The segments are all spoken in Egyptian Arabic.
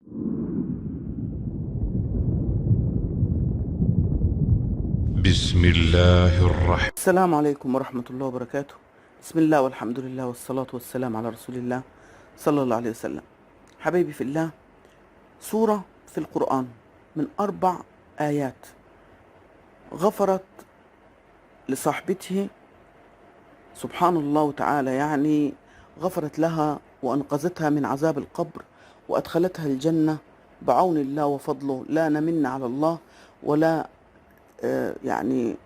بسم الله الرحمن. السلام عليكم ورحمة الله وبركاته. بسم الله والحمد لله والصلاة والسلام على رسول الله صلى الله عليه وسلم. حبايبي في الله، سورة في القرآن من 4 آيات غفرت لصاحبته، سبحان الله تعالى، يعني غفرت لها وأنقذتها من عذاب القبر وأدخلتها الجنة بعون الله وفضله. لا نمن على الله ولا يعني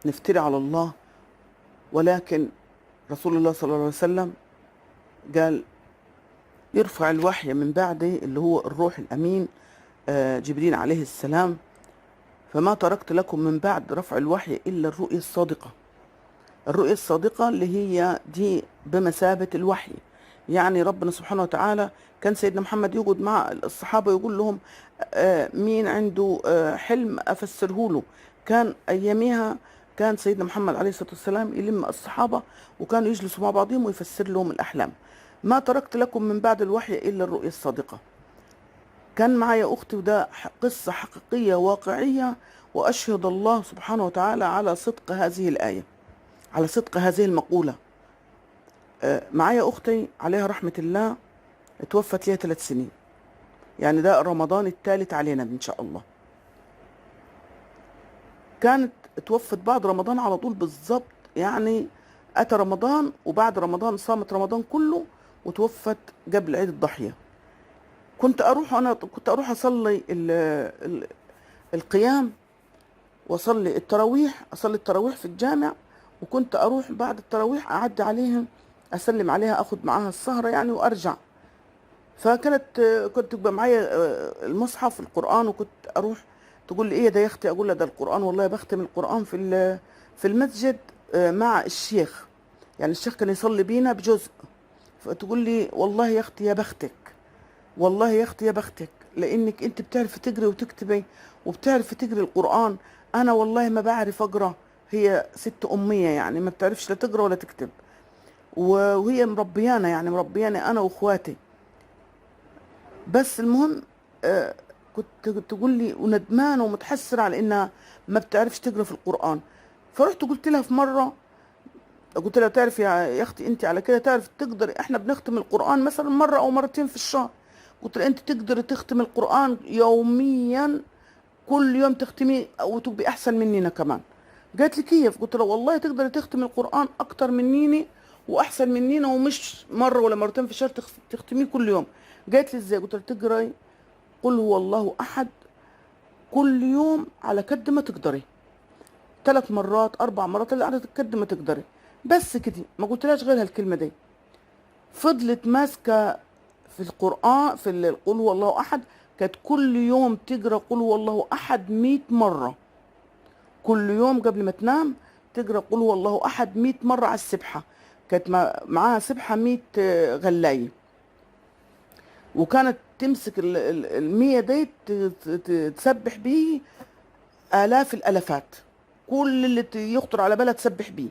نفتري على الله، ولكن رسول الله صلى الله عليه وسلم قال يرفع الوحي من بعده اللي هو الروح الأمين جبريل عليه السلام، فما تركت لكم من بعد رفع الوحي إلا الرؤية الصادقة. الرؤية الصادقة اللي هي دي بمثابة الوحي. يعني ربنا سبحانه وتعالى كان سيدنا محمد يقعد مع الصحابة يقول لهم مين عنده حلم أفسره له. كان أياميها كان سيدنا محمد عليه الصلاة والسلام يلم الصحابة وكانوا يجلسوا مع بعضهم ويفسر لهم الأحلام. ما تركت لكم من بعد الوحي إلا الرؤية الصادقة. كان معايا أختي، وده قصة حقيقية واقعية، وأشهد الله سبحانه وتعالى على صدق هذه الآية، على صدق هذه المقولة. معايا أختي عليها رحمة الله اتوفت ليها 3 سنين، يعني ده رمضان الثالث علينا إن شاء الله. كانت اتوفت بعد رمضان على طول بالظبط، يعني أتى رمضان وبعد رمضان صامت رمضان كله وتوفت قبل عيد الضحية. كنت أروح، أنا كنت أروح أصلي القيام وأصلي التراويح، أصلي التراويح في الجامع، وكنت أروح بعد التراويح أعدي عليهم أسلم عليها، أخد معاها السهرة يعني وأرجع. فكانت كنت يبقى معايا المصحف القرآن، وكنت أروح تقول لي إيه ده يا أختي؟ أقول لها ده القرآن، والله بختم القرآن في المسجد مع الشيخ، يعني الشيخ كان يصلي بينا بجزء. فتقول لي والله يا أختي يا بختك، والله يا أختي يا بختك، لأنك أنت بتعرفي تقري وتكتبي وبتعرفي تقري القرآن، أنا والله ما بعرف أقرأ. هي ست أمية يعني ما بتعرفش لا تقرأ ولا تكتب، وهي مربيانا، يعني مربيانا أنا وإخواتي. بس المهم كنت تقول لي وندمانة ومتحسرة على إنها ما بتعرفش تقرأ في القرآن. فرحت قلت لها في مرة، قلت لها تعرف يا أختي أنت على كده تعرف تقدر، إحنا بنختم القرآن مثلا مرة أو مرتين في الشهر، قلت لها أنت تقدري تختم القرآن يوميا، كل يوم تختميه وتبقي أحسن مننا كمان. قالت لي كيف؟ قلت لها والله تقدري تختمي القرآن أكتر منيني وأحسن منينا، ومش مرة ولا مرتين في الشهر، تختميه كل يوم. قالت لي إزاي؟ قلت لها تقرأي قل هو الله أحد كل يوم على قد ما تقدري، 3 مرات 4 مرات على قد ما تقدري، بس كده. ما قلتلهاش غير هالكلمة دي. فضلت ماسكة في القرآن في قل هو الله أحد، كانت كل يوم تقرأ قل هو الله أحد 100 مرة، كل يوم قبل ما تنام تقرأ قل هو الله أحد 100 مرة على السبحة. كانت معاها سبحة 100 غلاية، وكانت تمسك 100 دي تسبح بيه آلاف الألفات، كل اللي يخطر على بالها تسبح بيه.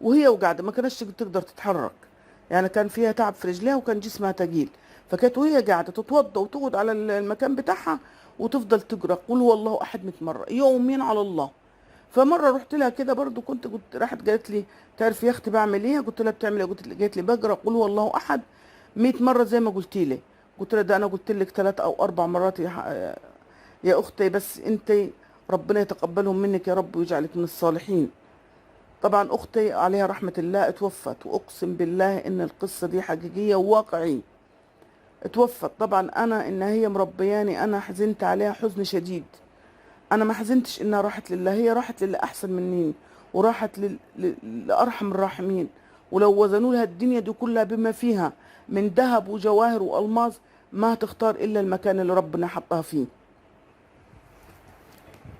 وهي وقاعدة ما كانتش تقدر تتحرك، يعني كان فيها تعب في رجليها وكان جسمها تقيل، فكانت وهي قاعدة تتوضى وتقعد على المكان بتاعها وتفضل تقرأ قل هو الله أحد 100 مرة يومين على الله. فمرة رحت لها كده برضو، كنت راحت قالت لي تعرف يا أختي بعمل إيه؟ قلت لها بتعمل إيه؟ قالت لي بقرأ قل هو الله أحد 100 مرة زي ما قلتي لي. قلت لها ده أنا قلت لك 3 أو 4 مرات يا أختي، بس أنت ربنا يتقبلهم منك يا رب ويجعلك من الصالحين. طبعا أختي عليها رحمة الله اتوفت، وأقسم بالله إن القصة دي حقيقية وواقعية. اتوفت طبعا، أنا إن هي مربياني أنا حزنت عليها حزن شديد. أنا ما حزنتش إنها راحت لله، هي راحت لله أحسن مني، وراحت لأرحم الراحمين. ولو وزنوا لها الدنيا دي كلها بما فيها من ذهب وجواهر وألماس ما تختار إلا المكان اللي ربنا حطها فيه.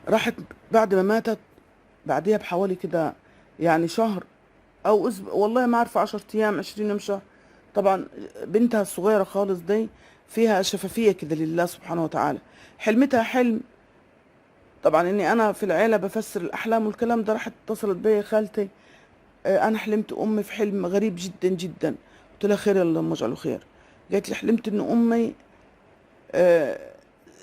راحت بعد ما ماتت بعديها بحوالي كده يعني شهر أو أسبوع، والله ما عارفة، 10 أيام 20 يوم شهر. طبعا بنتها الصغيرة خالص دي فيها شفافية كده لله سبحانه وتعالى، حلمتها حلم. طبعا إني أنا في العيلة بفسر الأحلام والكلام ده. راحت اتصلت بيا خالتي، أنا حلمت أمي في حلم غريب جدا جدا. قلت لها خير اللهم اجعله خير. قالت لي حلمت إن أمي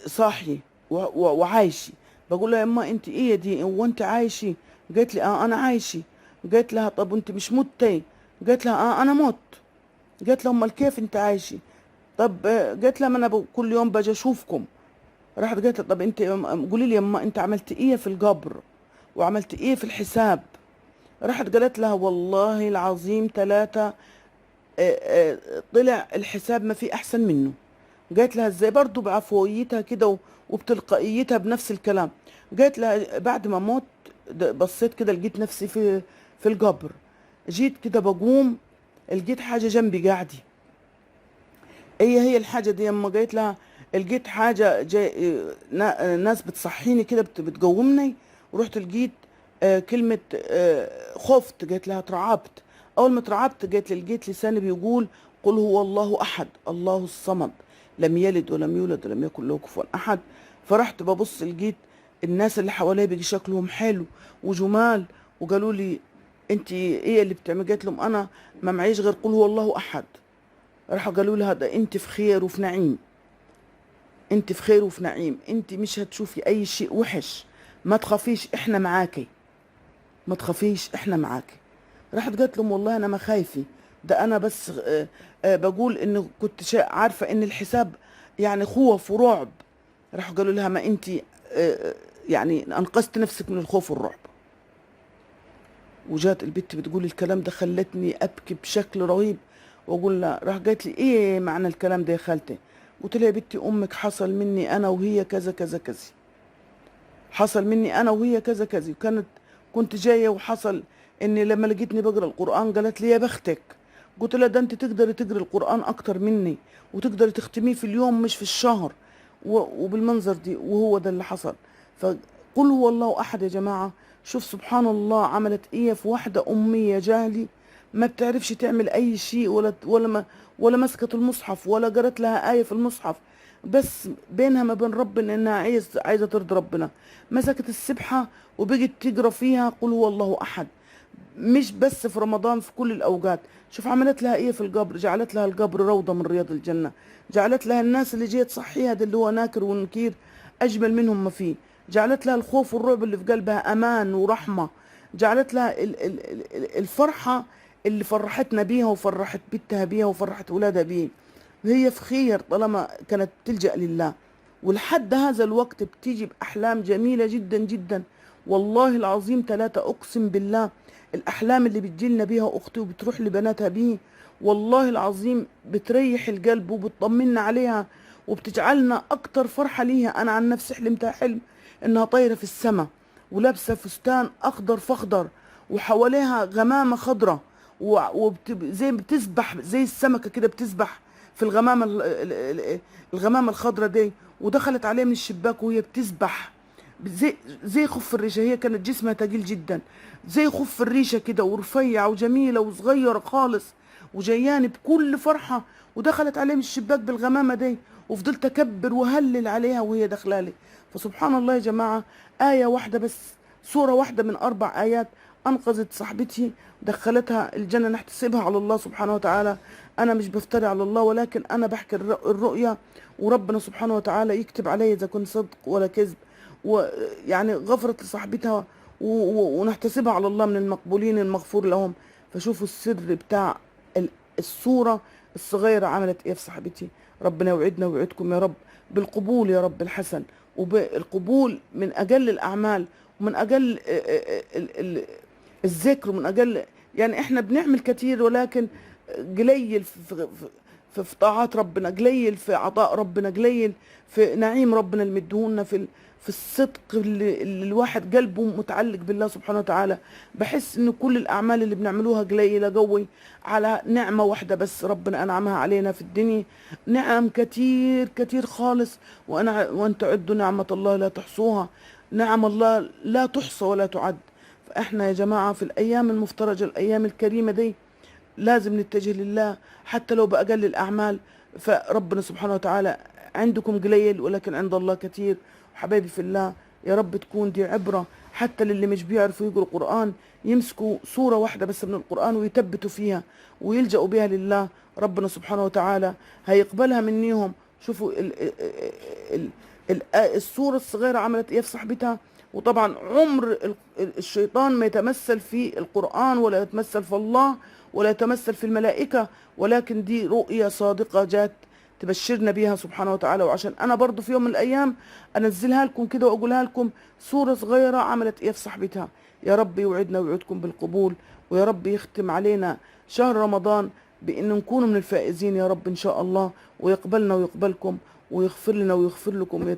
صاحية وعايشة. بقول لها يما انت ايه دي، هو انت عايشة؟ قالت لي اه انا عايشة. قالت لها طب انت مش متي؟ قالت لها اه انا مت. قالت لها امال كيف انت عايشة؟ طب قالت لها ما انا كل يوم باجي اشوفكم. راحت قالت لها طب انت قولي لي يما انت عملت ايه في القبر وعملت ايه في الحساب؟ راحت قالت لها والله العظيم 3 طلع الحساب ما في احسن منه. قالت لها ازاي؟ برضو بعفويتها كده وبتلقائيتها بنفس الكلام. قالت لها بعد ما موت بصيت كده لقيت نفسي في القبر، جيت كده بقوم لقيت حاجة جنبي قاعدة. ايه هي الحاجة دي يما؟ قالت لها لقيت حاجة جاي، ناس بتصحيني كده بتقومني، ورحت لقيت كلمة خفت. قالت لها اترعبت. أول ما اترعبت قالت لي لقيت لساني بيقول قل هو الله أحد الله الصمد لم يلد ولم يولد ولم يكن له كفوا أحد. فرحت ببص لقيت الناس اللي حواليا بيجي شكلهم حلو وجمال، وقالوا لي انت ايه اللي بتعملي؟ قالت لهم انا ما معيش غير قل هو الله احد. راحوا قالوا لها ده انت في خير وفي نعيم، انت في خير وفي نعيم، انت مش هتشوفي اي شيء وحش، ما تخافيش احنا معاكي، ما تخافيش احنا معاكي. راحت قالت لهم والله انا ما خايفه، ده انا بس بقول ان كنت عارفه ان الحساب يعني خوف ورعب. راحوا قالوا لها ما انت يعني انقذت نفسك من الخوف والرعب. وجات البت بتقول الكلام ده خلتني ابكي بشكل رهيب، واقول لها راح قالت لي ايه معنى الكلام ده يا خالتي؟ قلت لها يا بنتي امك حصل مني انا وهي كذا كذا كذا، حصل مني انا وهي كذا كذا، وكانت كنت جاية وحصل اني لما لقيتني بقرا القران قالت لي يا بختك. قلت لها ده انت تقدري تقري القران اكتر مني وتقدري تختميه في اليوم مش في الشهر، وبالمنظر دي. وهو ده اللي حصل. فقل هو الله احد يا جماعة. شوف سبحان الله عملت ايه في واحدة امية جاهلي ما بتعرفش تعمل اي شيء، ولا مسكت المصحف ولا قرت لها ايه في المصحف، بس بينها ما بين ربنا انها عايزه ترضي ربنا. مسكت السبحة وبقت تقرا فيها قل هو الله احد، مش بس في رمضان، في كل الاوقات. شوف عملت لها ايه في القبر، جعلت لها القبر روضة من رياض الجنة، جعلت لها الناس اللي جاية تصحيها ده اللي هو ناكر ونكير اجمل منهم ما فيه، جعلت لها الخوف والرعب اللي في قلبها امان ورحمة، جعلت لها الفرحة اللي فرحتنا بيها وفرحت بنتها بيها وفرحت اولادها بيه. هي في خير طالما كانت تلجأ لله. ولحد هذا الوقت بتيجي بأحلام جميلة جدا جدا، والله العظيم 3 أقسم بالله الأحلام اللي بتجيلنا بيها أختي وبتروح لبناتها بيه والله العظيم بتريح القلب وبتطمنا عليها وبتجعلنا أكتر فرحة ليها. أنا عن نفسي حلمتها حلم إنها طايرة في السماء ولابسة فستان أخضر فأخضر وحواليها غمامة خضرة زي بتسبح زي السمكة كده، بتسبح في الغمامة الغمامة الخضرة دي، ودخلت عليها من الشباك وهي بتسبح زي خف الريشة. هي كانت جسمها تقيل جدا زي خف الريشة كده، ورفيعة وجميلة وصغيرة خالص وجيانة بكل فرحة، ودخلت عليه من الشباك بالغمامة دي، وفضلت أكبر وهلل عليها وهي داخلة لي. فسبحان الله يا جماعة، آية واحدة بس، سورة واحدة من 4 آيات أنقذت صاحبتي، دخلتها الجنة. نحتسبها على الله سبحانه وتعالى. أنا مش بفتري على الله، ولكن أنا بحكي الرؤية، وربنا سبحانه وتعالى يكتب علي إذا كنت صدق ولا كذب. ويعني غفرت لصاحبتها ونحتسبها على الله من المقبولين المغفور لهم. فشوفوا السر بتاع الصورة الصغيرة عملت إيه في صاحبتي. ربنا يوعدنا ويوعدكم يا رب بالقبول يا رب الحسن، وبالقبول من أقل الأعمال ومن أقل الذكر ومن أقل، يعني إحنا بنعمل كتير ولكن قليل في طاعات ربنا، قليل في عطاء ربنا، قليل في نعيم ربنا اللي مديهولنا، في الصدق اللي الواحد قلبه متعلق بالله سبحانه وتعالى. بحس ان كل الاعمال اللي بنعملوها قليله قوي على نعمه واحدة بس ربنا انعمها علينا في الدنيا، نعم كتير كتير خالص. وان تعدوا نعمه الله لا تحصوها، نعم الله لا تحصى ولا تعد. فاحنا يا جماعة في الايام المفترجه، الايام الكريمة دي، لازم نتجه لله حتى لو باقل الاعمال. فربنا سبحانه وتعالى عندكم قليل ولكن عند الله كتير. حبايبي في الله، يا رب تكون دي عبرة حتى للي مش بيعرفوا يقروا قرآن، يمسكوا سورة واحدة بس من القرآن ويثبتوا فيها ويلجأوا بها لله. ربنا سبحانه وتعالى هيقبلها منيهم شوفوا ال ال الصورة الصغيرة عملت ايه في صاحبتها. وطبعا عمر الشيطان ما يتمثل في القرآن ولا يتمثل في الله ولا يتمثل في الملائكة، ولكن دي رؤية صادقة جات تبشرنا بيها سبحانه وتعالى. وعشان انا برضو في يوم من الايام انزلها لكم كده واقولها لكم، صورة صغيرة عملت ايه في صاحبتها. يا رب يوعدنا ويوعدكم بالقبول، ويا رب يختم علينا شهر رمضان بان نكون من الفائزين يا رب ان شاء الله، ويقبلنا ويقبلكم، ويغفر لنا ويغفر لكم،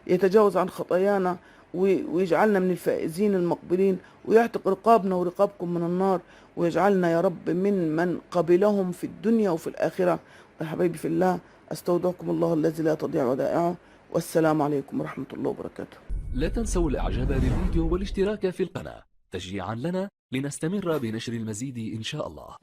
ويتجاوز عن خطايانا، ويجعلنا من الفائزين المقبلين، ويعتق رقابنا ورقابكم من النار، ويجعلنا يا رب من قبلهم في الدنيا وفي الآخرة. يا حبايبي في الله، أستودعكم الله الذي لا تضيع ودائعه، والسلام عليكم ورحمة الله وبركاته. لا تنسوا الإعجاب بالفيديو والاشتراك في القناة تشجيعا لنا لنستمر بنشر المزيد إن شاء الله.